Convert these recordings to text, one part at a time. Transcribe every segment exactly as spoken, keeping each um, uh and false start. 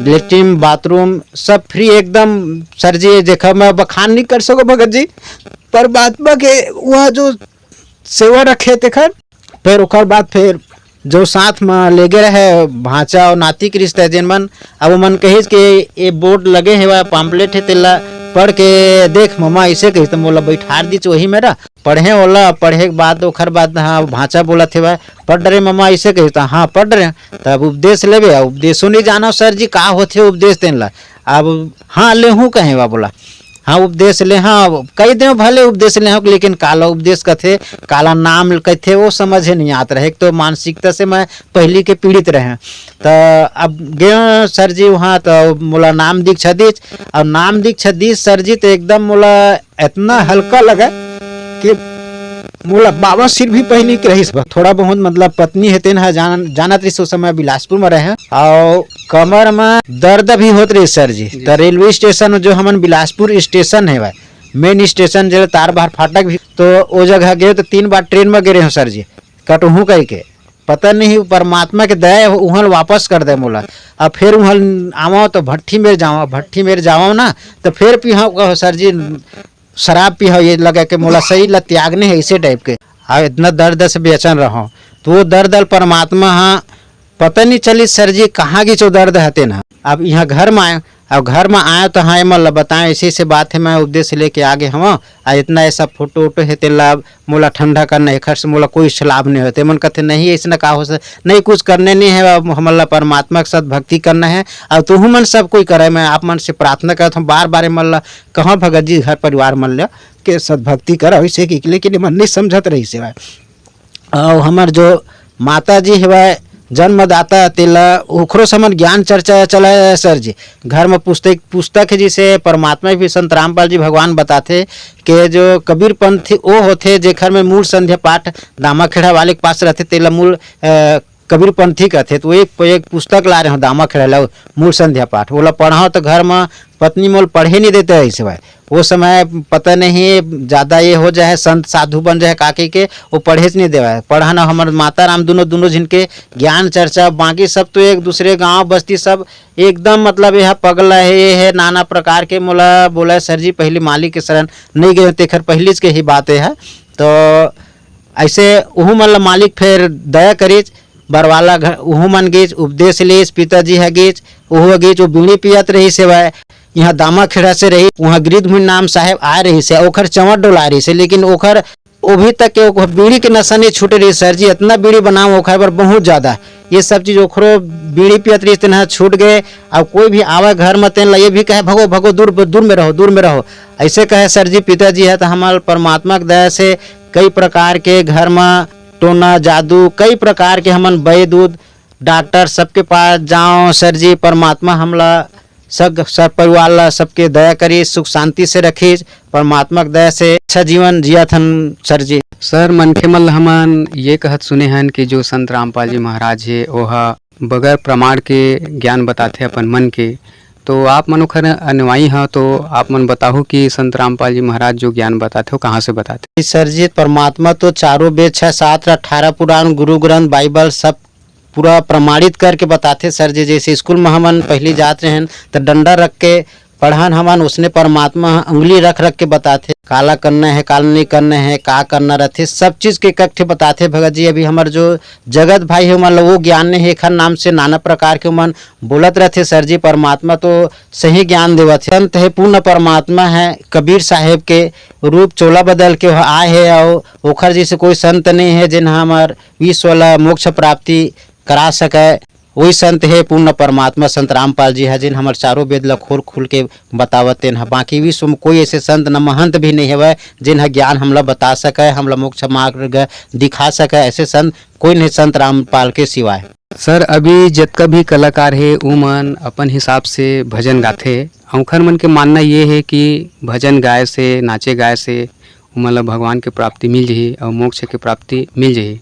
Latrine bathroom सब free एकदम। Sir जी, जेखर मैं बखान नहीं कर सको भगत जी, परमात्मा के वहाँ जो सेवा रखे तेखर। फिर ओकर बाद फिर जो साथ में लेगे रहे भांचा और नाती के रिश्ता है जेन मन, अब ओमन कहिस कि ये बोर्ड लगे हेवय, पम्पलेट है, तेला पढ़ के देख ममा, ऐसे कहिस। तो मोला बैठार दीच वही मेरा पढ़े ओला। पढ़े के बाद ओखर बाद हाँ भांचा बोलत हेवय, पढ़ रहे ममा, ऐसे कहिस। तो हाँ पढ़ रहे। तब उपदेश लेबे, उपदेशो नहीं जानो सर जी का होथे उपदेश तेन ला। अब हाँ लेहूँ कहे वा बोला, हाँ उपदेश ले, हाँ कही दे भले उपदेश ले हो, लेकिन काला उपदेश कथे, काला नाम कथे, वो समझे नहीं आत रहे। एक तो मानसिकता से मैं पहली के पीड़ित रहे। तो अब गए सर जी वहाँ, तो मोला नाम दीक्षा दीच, और नाम दीक्षा दीच सर जी, तो एकदम मोला इतना हल्का लगा कि मोला बाबा सिर भी पहली के रहिस बा। थोड़ा बहुत मतलब पत्नी है तेन हा जान, जानत रहिस, उस समय बिलासपुर में रहे, और कमर में दर्द भी होत रहिस सर जी। जी। तो रेलवे स्टेशन जो हमन बिलासपुर स्टेशन है भाई, मेन स्टेशन जो तार बाहर फाटक भी, तो वो जगह गए तो तीन बार ट्रेन में गिरे हो सर जी, कटहूँ कह के। पता नहीं परमात्मा के दया है, उहल वापस कर दे मोला। अब फिर उहल आवा तो भट्ठी मेर जावा, भट्ठी मेर जावा ना, तो फिर पीहा कहो सर जी, शराब पीहा, ये लगा के मोला शरीर ला त्यागने है, इसे टाइप के। अब इतना दर्द से बेचैन रहो, तो वो दर्द अल परमात्मा हाँ पता नहीं चली सर जी कहाँ की चो दर्द हते ना। अब यहाँ घर में आए, अब घर में आए तो हाँ एमन ला बताए, ऐसे ऐसे बात है, मैं उपदेश लेके आगे हवा, आ इतना ऐसा फोटो वोटो है तेला मोला ठंडा करना है, एखर से मोला कोई लाभ नहीं होते। मन कहते नहीं ऐसा का हो सक, नहीं कुछ करने नहीं है, अब हमन ला परमात्मा के साथ भक्ति करना है। अब तुहू मन सब कोई करे, मैं आप मन से प्रार्थना करत हूँ बार बार, एमन ला कहाँ भगत जी घर परिवार मन ला के सद्भक्ति करा, वैसे कि लेकिन एमन नहीं समझत रहिस हे। अउ हमर जो माता जी हेवय जन्मदाता, तेला ओखरो से हमन ज्ञान चर्चा चलाए सर जी। घर में पुस्तक, पुस्तक है, जिसे परमात्मा भी संत रामपाल जी भगवान बताथे के जो कबीर पंथी ओ होथे, जेखर में मूल संध्या पाठ दामाखेड़ा वाले के पास रहथे, तेला मूल, अ, कबीर पंथी कथे। तो एक, एक पुस्तक ला रहे हो दामाखेड़ा ला, मूल संध्या पाठ, ओला पढ़ाओ तो घर में पत्नी मोल पढ़े नहीं देते ऐसे भाई। वो समय पता नहीं ज्यादा ये हो जाए, संत साधु बन जाए का कहि के, वो पढ़े से नहीं देवाए। पढ़न अउ हमर माता राम दोनों, दोनों झिन के ज्ञान चर्चा, बाकी सब तो एक दूसरे गांव बस्ती सब एकदम मतलब यह पगला है, ये है नाना प्रकार के। मोला बोला सर जी पहली मालिक के शरण नहीं गए, तेखर पहली के ही बात है। तो ऐसे उहू मन ला मालिक फेर दया करिस, बरवाला घ-, उहू मन गिस, उपदेश लिस, पिताजी ह गिस, उहू गिस, वो बीड़ी पियत रहिस हेवय। यहाँ दामाखेड़ा से रही, वहाँ गिरधुन नाम साहेब आए रहिस हे, ओखर चंवर डोलाए रहिस हे, लेकिन ओखर अभी तक के ओखर बीड़ी के नशा नहीं छूटे रहिस सर जी, इतना बीड़ी बनाओ ओखर बर बहुत ज्यादा। ये सब चीज ओखरो बीड़ी पियत रहिस, तेन ह छूट गए। अब कोई भी आवे घर में, तेन ला ये भी कहे, "भगो, भगो, दूर, दूर में रहो, दूर में रहो।" ऐसे कहे सर जी, पिताजी है तो हमारे परमात्मा के दया से कई प्रकार के घर में टोना जादू, कई प्रकार के हमन वैद उद डॉक्टर सबके पास जाओ सर जी, परमात्मा हमला सब, सब परिवार ला सबके दया करिस, सुख शांति से रखिस, परमात्मा के दया से अच्छा जीवन जियत हन सर जी। सर, मनखे मन ल हमन ये कहत सुने हन कि जो संत रामपाल जी महाराज हे, ओहा बगैर प्रमाण के ज्ञान बताथे अपन मन के, तो आप मन ओखर अनुयायी ह, तो आप मन बताहू कि संत रामपाल जी महाराज जो ज्ञान बताथे, वो कहाँ से बताथे? सर जी, परमात्मा तो चारों वेद, छह शास्त्र, अठारह पुराण, गुरु ग्रंथ, बाइबल, सब पूरा प्रमाणित करके बताथे सर जी। जैसे स्कूल में हमन पहली जात रहेन, त डंडा रख के पढ़न हमन, उसने परमात्मा ह उंगली रख रख के बताथे, काला करना है, काला नहीं करना है, का करना रहथे, सब चीज के इकट्ठे बताथे भगत जी। अभी हमर जो जगत भाई हे, ओमन ल वो ज्ञान नहीं हे, एखर नाम से नाना प्रकार के ओमन बोलत रहथे सर जी। परमात्मा तो सही ज्ञान देवत हे, संत हे, पूर्ण परमात्मा है, कबीर साहेब के रूप चोला बदल के आए हे, अउ ओखर जैसे कोई संत नहीं है, जेन हमर विश्व ला मोक्ष प्राप्ति करा सके। वही संत हे पूर्ण परमात्मा संत रामपाल जी ह, जिन हमर चारों वेद ला खोल खोल के बतावत तेन ह। बाकी विश्व में कोई ऐसे संत न महंत भी नहीं हवय, जिन ह ज्ञान हमला बता सके, हमला मोक्ष मार्ग दिखा सके। ऐसे संत कोई नहीं, संत रामपाल के सिवाय। सर, अभी जतका भी कलाकार हे, उमन अपन हिसाब से भजन गाथे। उंखर मन के मानना ये हे कि भजन गाए से, नाचे गाए से उमन ला भगवान के प्राप्ति मिल जही अउ मोक्ष के प्राप्ति मिल जही।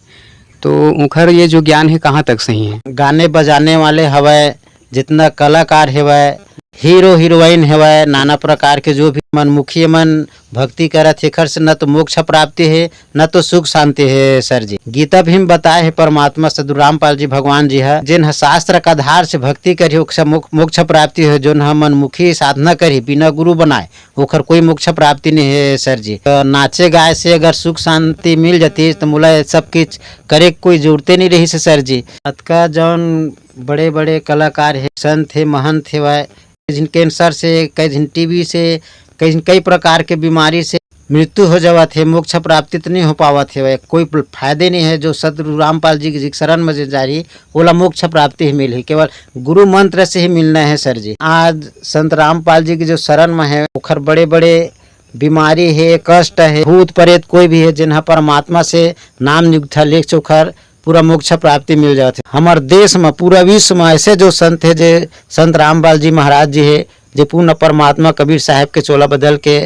तो उंखर ये जो ज्ञान हे, कहाँ तक सही हे? गाने बजाने वाले हवय, जितना कलाकार हेवय, हीरो हीरोइन हेवय, नाना प्रकार के जो भी मन मुखिया मन भक्ति करत हे, एखर से न तो मोक्ष प्राप्ति हे, न तो सुख शांति हे सर जी। गीता भी में बताए हे परमात्मा सदगुरु रामपाल जी भगवान जी ह, जेन ह शास्त्र का आधार से भक्ति करही, ओकर मोक-, मोक्ष प्राप्ति हे। जोन ह मनमुखी साधना करही बिना गुरु बनाए, ओखर कोई मोक्ष प्राप्ति नहीं हे सर जी। तो नाचे गाए से अगर सुख शांति मिल जाती तो मोला ये सब चीज करे के कोई जरूरते नहीं रही से सर जी। अतका जौन बड़े बड़े कलाकार हे, संत हे, महंत हेवय, कई झिन कैंसर से, कई झिन टीबी से, कई झिन कई प्रकार के बीमारी से मृत्यु हो जावत हे, मोक्ष प्राप्ति तो नहीं हो पावत हे। कोई फायदे नहीं है। जो सदगुरु रामपाल जी के शरण में जे जा रही, ओला मोक्ष प्राप्ति ही मिलही, केवल गुरु मंत्र से ही मिलना है सर जी। आज संत रामपाल जी के जो शरण में है, ओखर बड़े बड़े बीमारी है, कष्ट है, भूत प्रेत कोई भी है, जिन्हा परमात्मा से नाम नियुक्त है, लेख से ओखर पूरा मोक्ष प्राप्ति मिल जात हे। हमर देश म, पूरा विश्व म ऐसे जो संत हे, जे संत रामपाल जी महाराज जी हे, जे पूर्ण परमात्मा कबीर साहब के चोला बदल के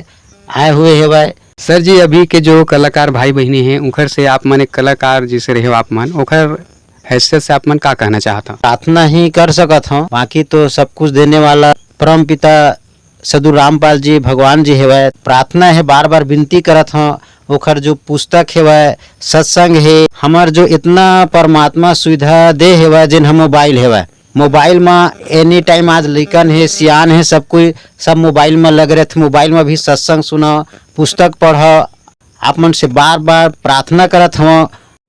आए हुए हेवय। सर जी, अभी के जो कलाकार भाई बहिनी हे, उनकर से आप मन एक कलाकार जैसे रहे हो आप मन, ओखर हैसियत से आप मन का कहना चाहत हो? प्रार्थना ही कर सकत हो, बाकी तो सब कुछ देने वाला परम पिता सदगुरु रामपाल जी भगवान जी हेवय। प्रार्थना हे, बार बार विनती करत हो, ओखर जो पुस्तक हेवय, सत्संग हे, हमर जो इतना परमात्मा सुविधा दे हेवय, जेन ह मोबाइल हेवय, मोबाइल म एनी टाइम आज लइकन हे, सियान हे, सब कोई सब मोबाइल म लगे रहथे। मोबाइल म भी सत्संग सुनव, पुस्तक पढ़व। आप मन से बार बार प्रार्थना करत हवं,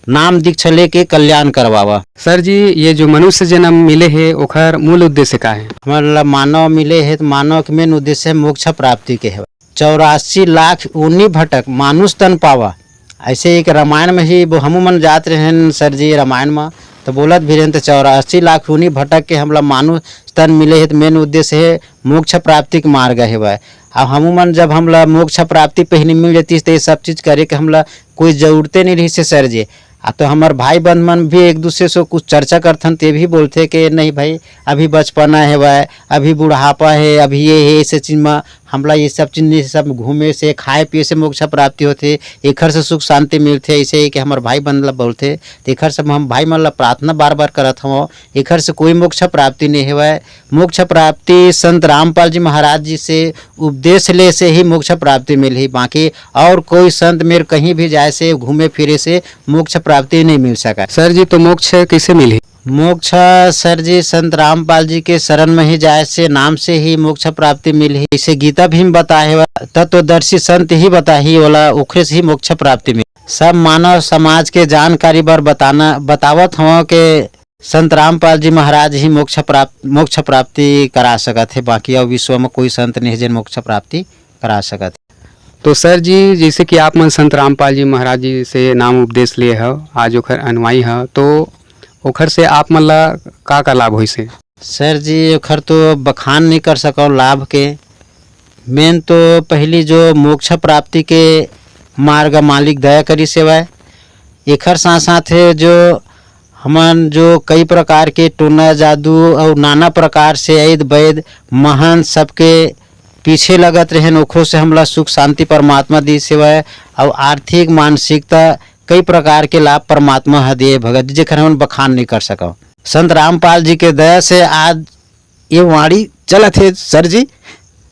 नाम दीक्षा लेके कल्याण करवावा। सर जी, ये जो मनुष्य जन्म मिले हे, ओखर मूल उद्देश्य का हे? हमन ला मानव मिले हे, तो मानव के मेन उद्देश्य हे मोक्ष प्राप्ति के हे। चौरासी लाख योनि भटक मानुष तन पावा। ऐसे एक रामायण में ही वो हमू मन जात रहेन सर जी, रामायण में तो बोलत भी रहेन, तो चौरासी लाख योनि भटक के हमला मानुष तन मिले हे, तो मेन उद्देश्य हे मोक्ष प्राप्ति के मार्ग हेवय। अब हमू मन जब हमला मोक्ष प्राप्ति पहिली मिल जातीस, तो ये सब चीज करे के हमला कोई जरूरते नहीं रहिस हे सर जी। आ तो हमर भाई बंध मन भी एक दूसरे से कुछ चर्चा करथन, ते भी बोलथे कि नहीं भाई, अभी बचपना हेवय, अभी बुढ़ापा हे, अभी ये हे, ऐसे चीज में हमला ये सब चीज नहीं, सब घूमे से, खाए पिए से मोक्ष प्राप्ति होथे, एखर से सुख शांति मिलथे, ऐसे ही कि हमर भाई बंध ला बोलथे। तो एखर से हम भाई मन ला प्रार्थना बार बार करत हवं, एखर से कोई मोक्ष प्राप्ति नहीं हेवय। मोक्ष प्राप्ति संत रामपाल जी महाराज जी से उपदेश ले से ही मोक्ष प्राप्ति मिलही, बाकी और कोई संत मेर कहीं भी जाए से, घूमे फिरे से मोक्ष प्राप्ति नहीं मिल सका। सर जी, तो मोक्ष कैसे मिलही? मोक्ष सर जी, संत रामपाल जी के शरण में ही जाए से, नाम से ही मोक्ष प्राप्ति मिलही। इसे गीता भी में बताए हे, तत्वदर्शी संत ही बताही ओला, ओखरे से ही मोक्ष प्राप्ति मिलही। सब मानव समाज के जानकारी बर बताना, बतावत हवं के संत रामपाल जी महाराज ही मोक्ष प्राप्त, मोक्ष प्राप्ति करा सकत हे, बाकी अउ विश्व में कोई संत नहीं हे, जेन मोक्ष प्राप्ति करा सकत हे। तो सर जी, जैसे कि आप मन संत रामपाल जी महाराज जी से नाम उपदेश लिए हव, आज ओखर अनुयायी हव, तो ओखर से आप मन ला का का लाभ होइस हे? सर जी, ओखर तो बखान नहीं कर सकव लाभ के। मेन तो पहली जो मोक्ष प्राप्ति के मार्ग मालिक दया करिस हेवय, एखर साथ साथ हे जो हमन जो कई प्रकार के टोना जादू अउ नाना प्रकार से अइद बैद महंत सबके पीछे लगत रहेन, ओखरो से हमला सुख शांति परमात्मा दिस हेवय अउ आर्थिक मानसिकता कई प्रकार के लाभ परमात्मा ह दिए भगत जी, जेखर हमन बखान नहीं कर सकव। संत रामपाल जी के दया से आज ये वाणी चलत हे सर जी,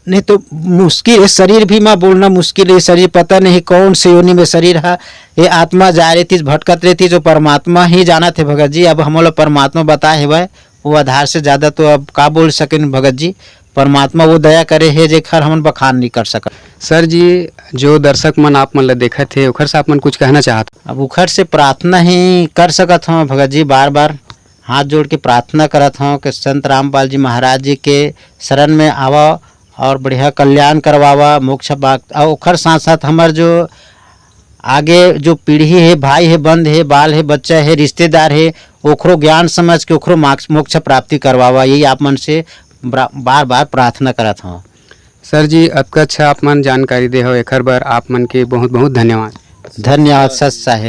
नहीं तो मुश्किल हे, शरीर भी म बोलना मुश्किल हे सर जी। पता नहीं कौन से योनि में शरीर हा, ये आत्मा जा रही थी, भटकत रही थी, जो परमात्मा ही जानत हे भगत जी। अब हमन ला परमात्मा बताए हेवय, वो आधार से ज्यादा तो अब का बोल सकेन भगत जी। परमात्मा वो दया करे हे, जेखर हमन बखान नहीं कर सकत। सर जी, जो दर्शक मन आप मन ला देखत हे, ओखर से आप मन कुछ कहना चाहत? अब ओखर से प्रार्थना ही कर सकत हवं भगत जी, बार बार हाथ जोड़ के प्रार्थना करत हवं कि संत रामपाल जी महाराज जी के शरण में आवा और बढ़िया कल्याण करवावा, मोक्ष बाग। और ओखर साथ साथ हमर जो आगे जो पीढ़ी हे, भाई हे, बंद हे, बाल हे, बच्चा हे, रिश्तेदार हे, ओखरो ज्ञान समझ के ओखरो मार्ग-, मोक्ष प्राप्ति करवावा, यही आप मन से ब्रा-, बार बार प्रार्थना करत हवं। सर जी, अतका अच्छा आप मन जानकारी दे हव, एखर बर आप मन के बहुत बहुत धन्यवाद। धन्यवाद सत साहेब।